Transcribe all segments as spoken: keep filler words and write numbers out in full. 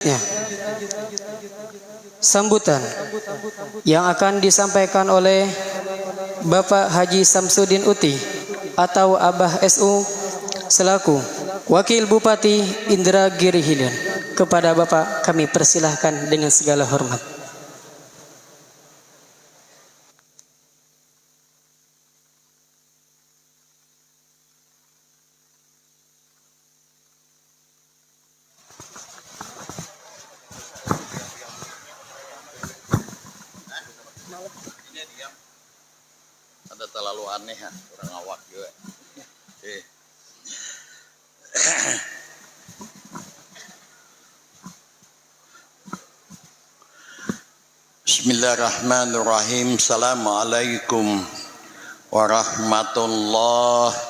Ya. Sambutan yang akan disampaikan oleh Bapak Haji Samsudin Uti atau Abah S U selaku Wakil Bupati Indragiri Hilir. Kepada Bapak kami persilahkan dengan segala hormat. Ada terlalu aneh ya, kurang awak juga. Eh. Bismillahirrahmanirrahim. Assalamualaikum warahmatullahi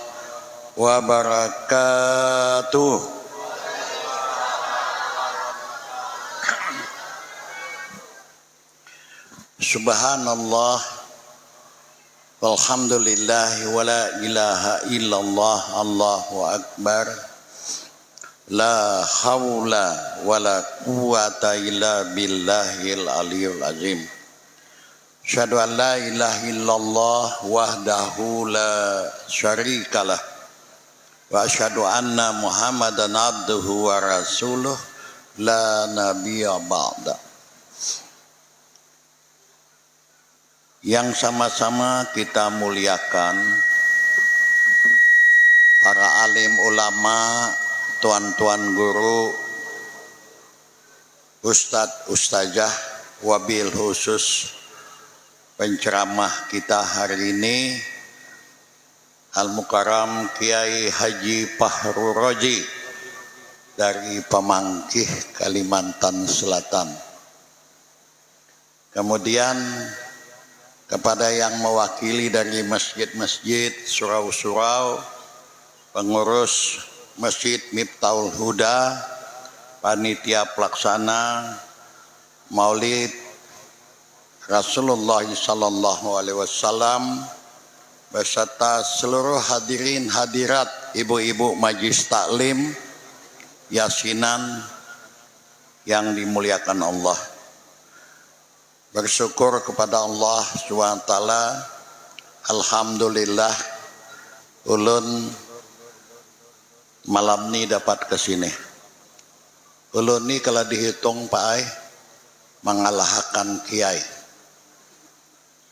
wabarakatuh. Subhanallah, walhamdulillah, wala ilaha illallah, Allahu akbar. La haula wala quwwata illa billahil aliyul azim. Asyhadu an la ilaha illallah wahdahu la syarikalah. Wa asyhadu anna Muhammadan abduhu wa rasuluh la nabiyya ba'da. Yang sama-sama kita muliakan, para alim ulama, tuan-tuan guru, ustadz, ustazah, wabil khusus penceramah kita hari ini, Al-Mukarram Kiai Haji Fahru Roji dari Pamangkih, Kalimantan Selatan. Kemudian kepada yang mewakili dari masjid-masjid, surau-surau, pengurus Masjid Miftahul Huda, panitia pelaksana Maulid Rasulullah sallallahu alaihi wasallam, beserta seluruh hadirin hadirat, ibu-ibu majlis taklim, yasinan yang dimuliakan Allah. Bersyukur kepada Allah subhanahu wa taala, alhamdulillah, ulun malam ni dapat ke sini. Ulun ni kalau dihitung, Pak ai, mangalahakan Kiai.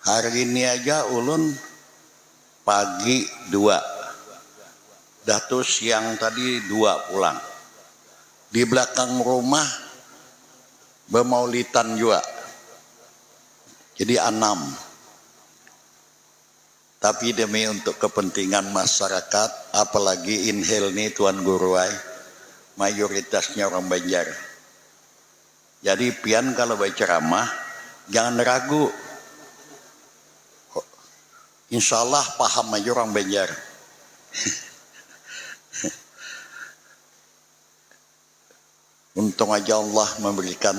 Hari ini aja ulun pagi dua, dah tu siang tadi dua pulang. Di belakang rumah bemaulitan jua. Jadi anam. Tapi demi untuk kepentingan masyarakat, apalagi Inhil ni, Tuan Guru ai, mayoritasnya orang Banjar. Jadi pian kalau berceramah, jangan ragu. Insya Allah paham aja orang Banjar. Untung aja Allah memberikan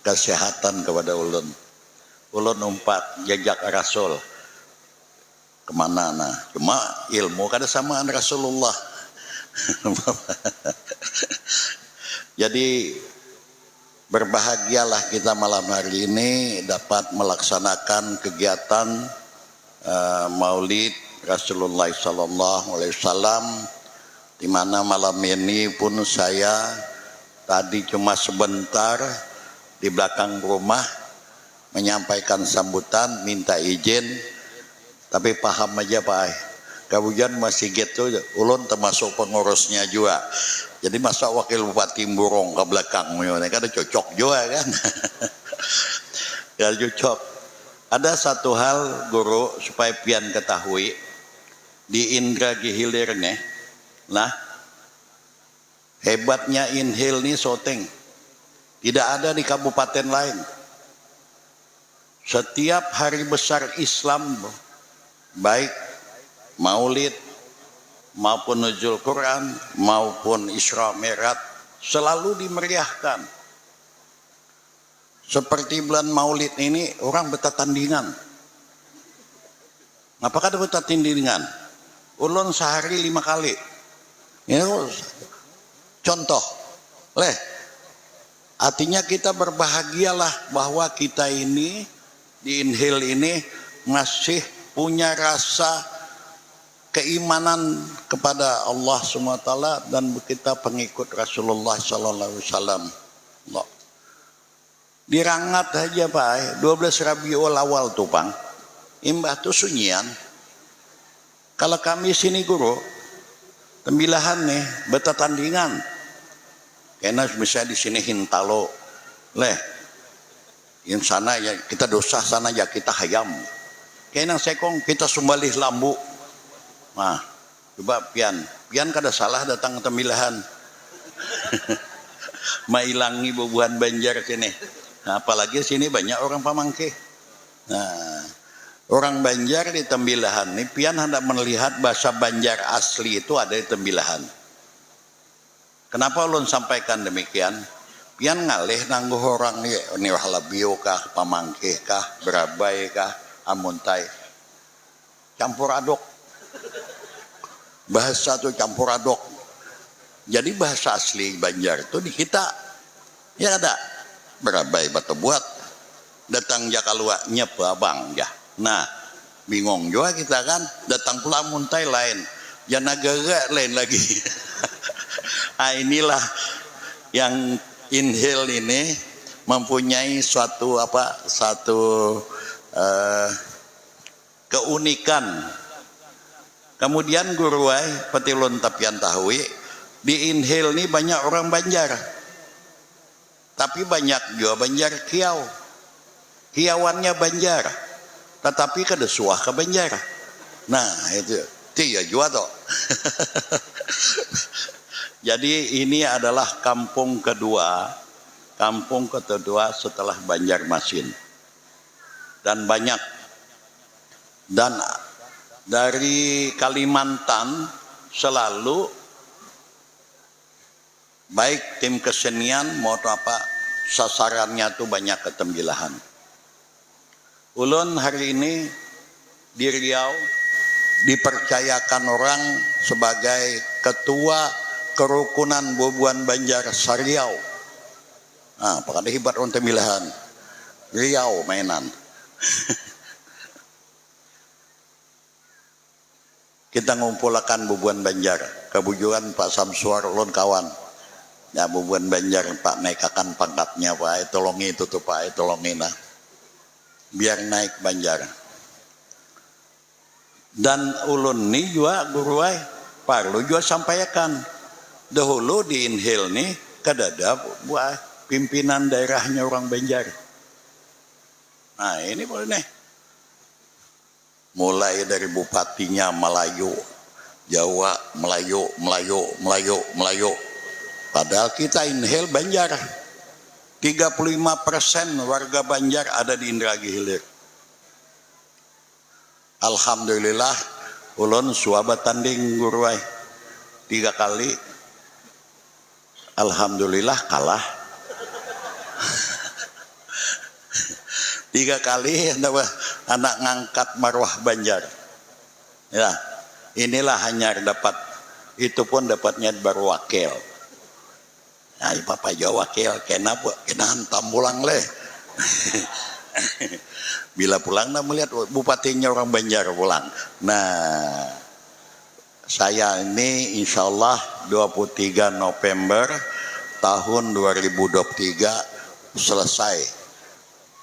kesehatan kepada ulun. Ulun umpat jejak Rasul. Kemana nah? Cuma ilmu kada samaan Rasulullah. Jadi berbahagialah kita malam hari ini dapat melaksanakan kegiatan eh, Maulid Rasulullah sallallahu alaihi wasallam, di mana malam ini pun saya tadi cuma sebentar di belakang rumah menyampaikan sambutan, minta izin, tapi paham aja, Pak ai. Kabujan masih gitu, ulun termasuk pengurusnya juga. Jadi masa wakil bupati burung ke belakang, ini kada cocok juga kan. Kada cocok. Ada satu hal, Guru, supaya pian ketahui, di Indragiri Hilir nih, nah, hebatnya Inhil nih syuting. Tidak ada di kabupaten lain. Setiap hari besar Islam, baik Maulid maupun Nuzul Quran maupun Isra Mi'raj, selalu dimeriahkan. Seperti bulan Maulid ini, orang bertatandingan. Ngapa kada bertatandingan? Ulun sehari lima kali. Ya, contoh, leh, Artinya kita berbahagialah bahwa kita ini di Inhil ini masih punya rasa keimanan kepada Allah Subhanahu wa taala dan kita pengikut Rasulullah sallallahu alaihi wasallam. Dirangat aja, Pak, eh. dua belas Rabiul Awal tuh, Pang. Imbah tuh sunyian. Kalau kami sini, Guru, tembilahan nih, betatandingan. Kena misalnya di sini hintalo. Leh, yang sana ya kita dosa, sana ya kita hayam. Kena sekong kita sumbalih lambu. Nah, coba pian, pian kada salah datang tembilahan. Mailangi bubuhan Banjar sini. Nah, apalagi sini banyak orang pamangkih. Nah, orang Banjar di tembilahan ni, pian hendak melihat bahasa Banjar asli itu ada di tembilahan. Kenapa ulun sampaikan demikian? Pian ngalih nangguh orang ni, ni wah labiu kah, pamangkih kah, berabai kah, amuntai. Campur aduk. Bahasa tu campur aduk. Jadi bahasa asli Banjar tu di kita. Ya kada? Berabai batabuat. Datang ja kalua, nyapa abang ja. Nah, bingung jua kita kan. Datang pula muntai lain. Ja nagara lain lagi. Ah, inilah yang Inhil ini mempunyai suatu apa, satu, eh, keunikan. Kemudian Guru ai, pati ulun tapian tahui, di Inhil ni banyak orang Banjar. Tapi banyak jua Banjar kiau. Kiawannya Banjar, tatapi kada suah ka Banjar. Nah, itu. Ti ya jua to. Jadi ini adalah kampung kedua, kampung kedua setelah Banjarmasin. Dan banyak. Dan dari Kalimantan selalu, baik tim kesenian maupun apa, sasarannya tu banyak ketembilahan. Ulun hari ini di Riau dipercayakan orang sebagai ketua kerukunan bubuhan Banjar sa-Riau. Nah, pakada hibat orang tembilahan. Riau mainan. Kita ngumpulakan bubuhan Banjar. Kabujuran Pak Samsuar ulun kawan. Ya, bubuhan Banjar, Pak, naikakan pangkatnya, Pak. Ai, tolongi itu tu, Pak. Ai, tolongi nah. Biar naik Banjar. Dan ulun ni jua, Guru ai, parlu jua sampaiakan. Dahulu di Inhil ni kadada buah pimpinan daerahnya orang Banjar. Nah, ini boleh nih. Mulai dari bupatinya Malayu, Jawa, Melayu, Melayu, Melayu, Melayu. Padahal kita Inhil Banjar. Tiga puluh lima persen warga Banjar ada di Indragi Hilir. Alhamdulillah, ulun suah batanding, Guru ai. Tiga kali. Alhamdulillah, kalah. Tiga kali anak, anak ngangkat maruah Banjar. Ya, inilah hanyar dapat, itu pun dapatnya baru wakil. Nah, papa jua wakil, kena pu-, kena hantam pulang leh. Bila pulang nah melihat bupatinya orang Banjar pulang. Nah, saya ini insya Allah dua puluh tiga November tahun dua ribu dua puluh tiga selesai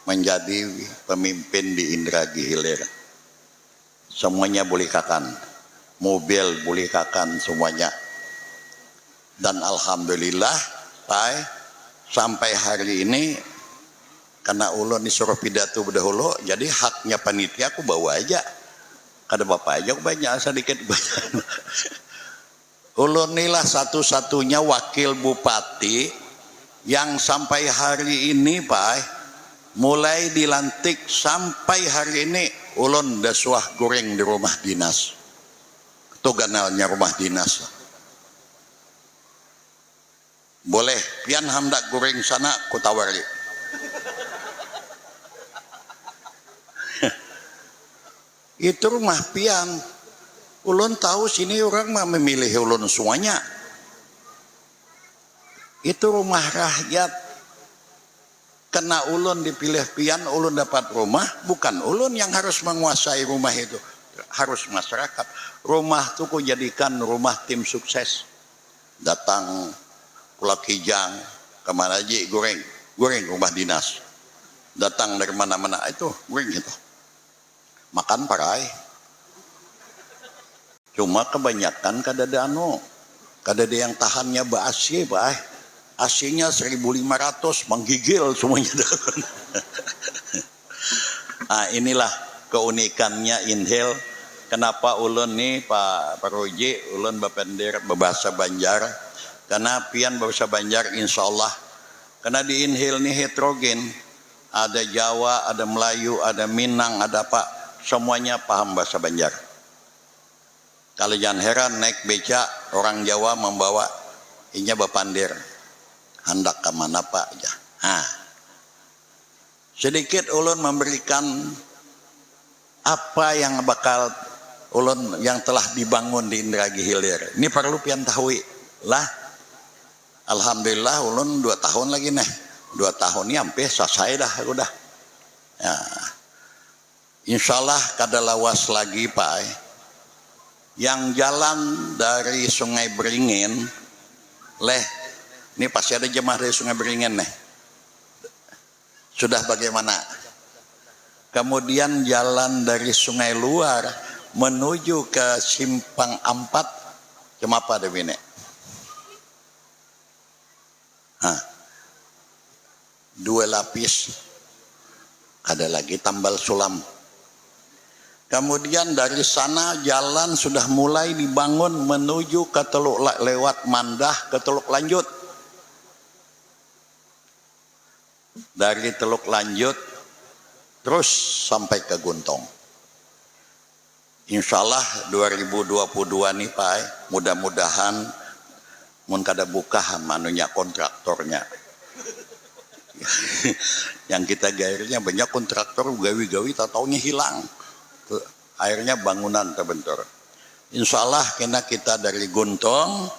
menjadi pemimpin di Indragi Hilir. Semuanya bulikakan, mobil bulikakan semuanya. Dan alhamdulillah, Pai, sampai hari ini, karena ulun disuruh pidato bedahulu, jadi haknya panitia aku bawa aja. Kada apa-apa aja, aku banyak sedikit banyak. Ulun ni lah satu-satunya wakil bupati yang sampai hari ini, Pai, mulai dilantik sampai hari ini, ulun dah suah guring di rumah dinas. Tu ganalnya rumah dinas. Boleh, pian handak guring sana, kutawari. Itu rumah pian. Ulun tahu sini orang mah memilih ulun semuanya. Itu rumah rakyat. Kena ulun dipilih pian, ulun dapat rumah, bukan ulun yang harus menguasai rumah itu, harus masyarakat. Rumah tu kujadikan rumah tim sukses. Datang Kulak Kijang, kemana ji, goreng, goreng rumah dinas. Datang dari mana-mana, itu goreng itu. Makan parai. Cuma kebanyakan kadada anu, kadada yang tahannya ba-A C, bah. A C-nya seribu lima ratus, menggigil semuanya. Ah, inilah keunikannya Inhil. Kenapa ulun ni, Pak Paruji, ulun bapender babahasa Banjar. Karena pian babahasa Banjar, insya Allah. Karena di Inhil ni heterogen. Ada Jawa, ada Melayu, ada Minang, ada apa. Semuanya paham bahasa Banjar. Kalau jangan heran, naik beca, orang Jawa membawa, inya bapandir. Handak ke mana, Pak? Jar. Ha. Sedikit ulun memberikan apa yang bakal ulun, yang telah dibangun di Indragi Hilir. Ini perlu pian tahui lah. Alhamdulillah, ulun dua tahun lagi nih. Dua tahun ni hampir selesai dah aku dah. Ya. Insya Allah kada lawas lagi, Pak ai. Yang jalan dari Sungai Beringin, leh, ini pasti ada jemaah dari Sungai Beringin nih. Sudah bagaimana? Kemudian jalan dari Sungai Luar menuju ke Simpang Ampat, cuma apa ada bini? Nah, dua lapis, ada lagi tambal sulam. Kemudian dari sana jalan sudah mulai dibangun menuju ke Teluk La-, lewat Mandah ke Teluk Lanjut. Dari Teluk Lanjut terus sampai ke Guntung. Insya Allah dua ribu dua puluh dua ni, Pak ai, mudah-mudahan mun kada buka ham anunya, kontraktornya. Yang kita gairnya banyak kontraktor gawi-gawi, tahu-tahunya hilang. Akhirnya bangunan terbentur. Insya Allah kena kita dari Guntung,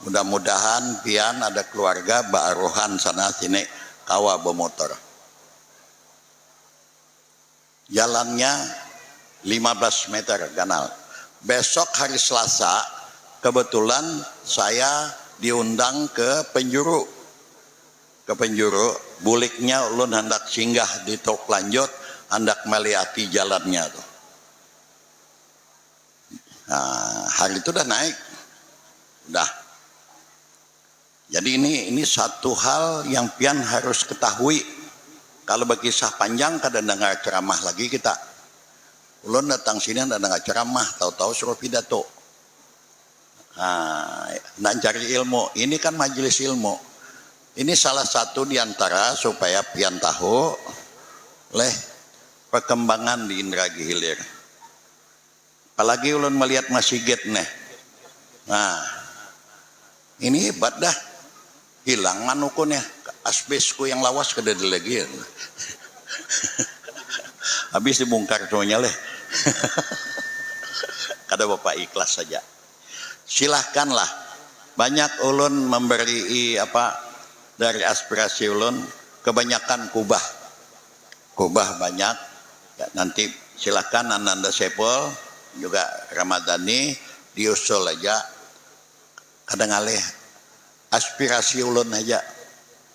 mudah-mudahan pian ada keluarga baaruhan sana sini kawa bemotor. Jalannya lima belas meter ganal. Besok hari Selasa, kebetulan saya diundang ke Penjuru. Ke Penjuru, buliknya ulun handak singgah di Teluk Lanjut, handak meliati jalannya tu. Nah, hari itu dah naik. Dah. Jadi ini, ini satu hal yang pian harus ketahui. Kalau berkisah panjang, kada dengar ceramah lagi kita. Ulun datang sini, kada dengar ceramah, tahu-tahu suruh pidato. Nah, nak cari ilmu. Ini kan majelis ilmu. Ini salah satu di antara supaya pian tahu, leh, perkembangan di Indragi Hilir. Apalagi ulun melihat masigit nih. Nah, ini hebat dah. Hilang anuku nih, asbesku yang lawas kada ada lagi. Habis dibongkar semuanya leh. Kada apa-apa, ikhlas saja. Silahkanlah. Banyak ulun memberi apa dari aspirasi ulun, kebanyakan kubah. Kubah banyak. Ya, nanti silahkan Ananda Saiful, juga Ramadhani, diusul aja. Kada ngalih, aspirasi ulun aja.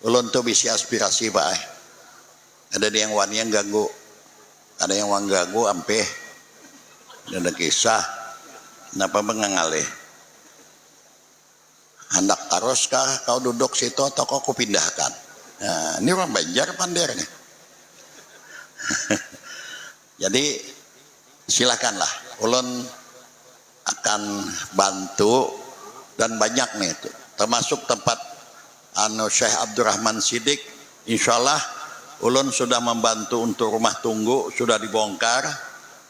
Ulun tu bisi aspirasi, Pak ai. Ada yang wani yang ganggu. Ada yang wani ganggu, ampih. Ada kisah. Napa mengalih? Handak tarus kah kau duduk situ atau kau kupindahkan? Nah, ini orang Banjar pander nih. Jadi, silakanlah. Ulun akan bantu dan banyak nih, termasuk tempat anu Syekh Abdurrahman Sidik. Insya Allah, ulun sudah membantu untuk rumah tunggu, sudah dibongkar.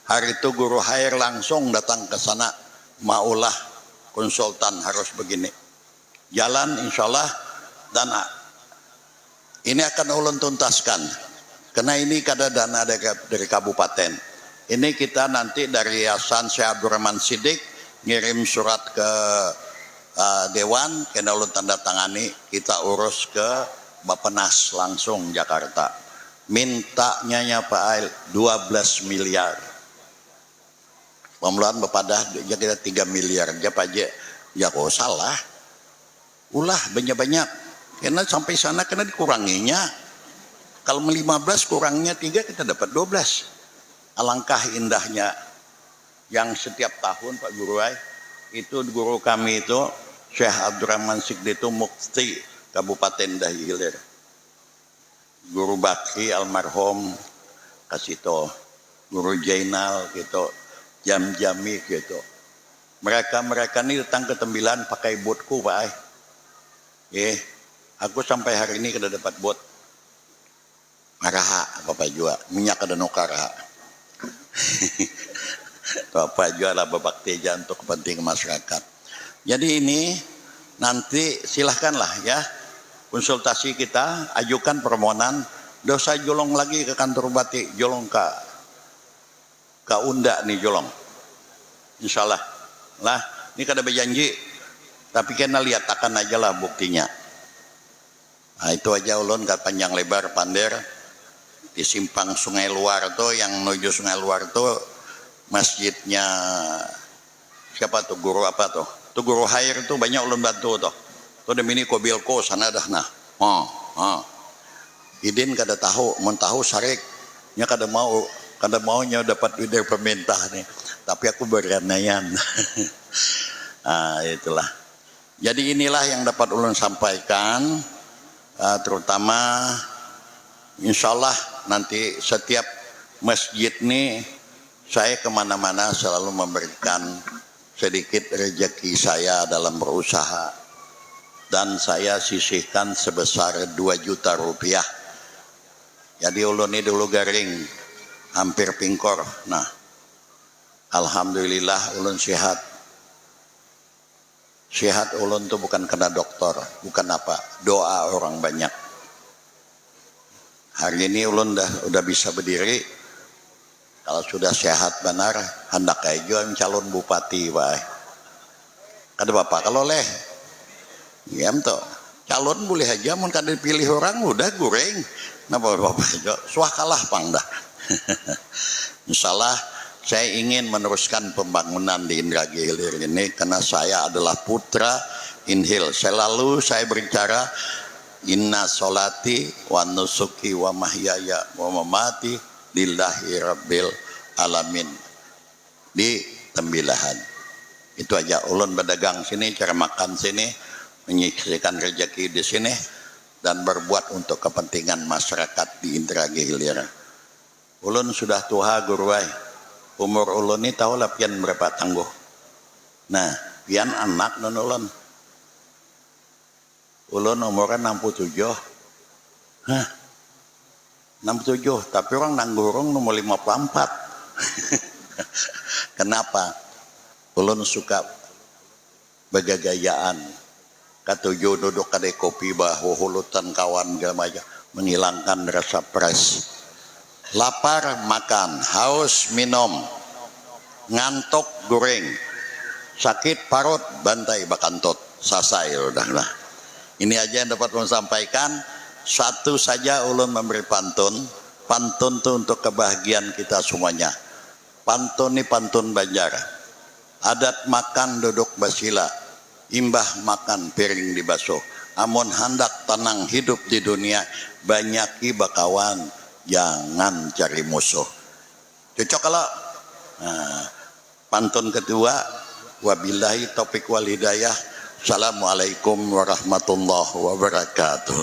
Hari itu Guru Hair langsung datang ke sana, maulah konsultan harus begini. Jalan, insya Allah, dan ini akan ulun tuntaskan. Karena ini kada dana dari, dari kabupaten. Ini kita nanti dari Yayasan Syekh Abdurrahman Sidik ngirim surat ke, uh, Dewan, kena ulun tanda tangani, kita urus ke Bapenas langsung Jakarta. Mintanya nya Pak Ail dua belas miliar. Pemulaan bepadah aja kita tiga miliar aja Pak aja. Ya kok salah. Ulah banyak-banyak. Karena sampai sana kena dikuranginya. Kalau lima belas kurangnya tiga kita dapat dua belas. Alangkah indahnya yang setiap tahun Pak Guru ay, itu guru kami itu Syekh Abdurrahman Sigdi itu mufti Kabupaten Dayi Hilir. Guru Bakri almarhum kasito, Guru Jainal gitu, Jam Jami gitu. Mereka-mereka ni datang ke Tembilan pakai botku Pak ay. Eh, aku sampai hari ini kada dapat bot. Maraha apa-apa jua, minyak kada nukar ha. Apa jua lah babakti aja untuk kepentingan masyarakat. Jadi ini nanti silahkanlah ya konsultasi kita, ajukan permohonan, dosa julung lagi ke kantor bupati, julung ke ke unda ni julung. Insya Allah. Lah, ini kada berjanji, tapi kena lihat akan aja lah buktinya. Nah, itu aja ulun kada panjang lebar pander di simpang Sungai Luar tu, yang menuju Sungai Luar tu masjidnya siapa tu, guru apa tu? Tu guru Hair tu banyak ulun bantu tu. Tu demi ni kobilku sana dah nah. Ha, ha. Idin kada tahu, mun tahu sarik. Nya kada mau, kada mau nya dapat duit dari pemerintah ni. Tapi aku beranaian. Ah, itulah. Jadi inilah yang dapat ulun sampaikan, ah, terutama insyaallah nanti setiap masjid ni saya kemana-mana selalu memberikan sedikit rezeki saya dalam berusaha dan saya sisihkan sebesar dua juta rupiah. Jadi ulun ni dulu garing, hampir pingkor. Nah, alhamdulillah ulun sihat. Sihat ulun tu bukan kena doktor, bukan apa, doa orang banyak. Hari ini ulun dah udah bisa berdiri. Kalau sudah sehat benar, hendak aja jua calon bupati, bah. Kada apa-apa kalau leh. Iya tu. Calon boleh aja, mun kada dipilih orang, udah guring. Napa apa-apa aja. Suah kalah pang dah. Insyaallah saya ingin meneruskan pembangunan di Indragiri Hilir ini karena saya adalah putra Inhil. Selalu saya berbicara, inna solati wa nusuki wa mahyaya wa mamati lillahi rabbil alamin. Di Tembilahan. Itu aja, ulun berdagang sini, cari makan sini, menyisihkan rezeki di sini dan berbuat untuk kepentingan masyarakat di Indragiri Hilir. Ulun sudah tuha guru ai. Umur ulun ni tahulah pian berapa tangguh. Nah, pian anak non ulun. Ulun umurnya enam puluh tujuh. Hah. Enam puluh tujuh, tapi orang nang gurung nomor lima puluh empat. Kenapa? Ulun suka begagayaan. Katuju duduk kedai kopi bahuhulutan kawan segala macam, menghilangkan rasa stres. Lapar makan, haus minum, ngantuk guring, sakit parut bantai bakantut. Sasai udah lah. Ini aja yang dapat ulun sampaikan. Satu saja ulun memberi pantun. Pantun tu untuk kebahagiaan kita semuanya. Pantun ni pantun Banjar. Adat makan duduk basila, imbah makan piring dibasuh. Amun handak tenang hidup di dunia, banyaki bakawan, jangan cari musuh. Cocok kalau? Nah, pantun kedua, wabillahi taufik wal hidayah. Assalamualaikum warahmatullahi wabarakatuh.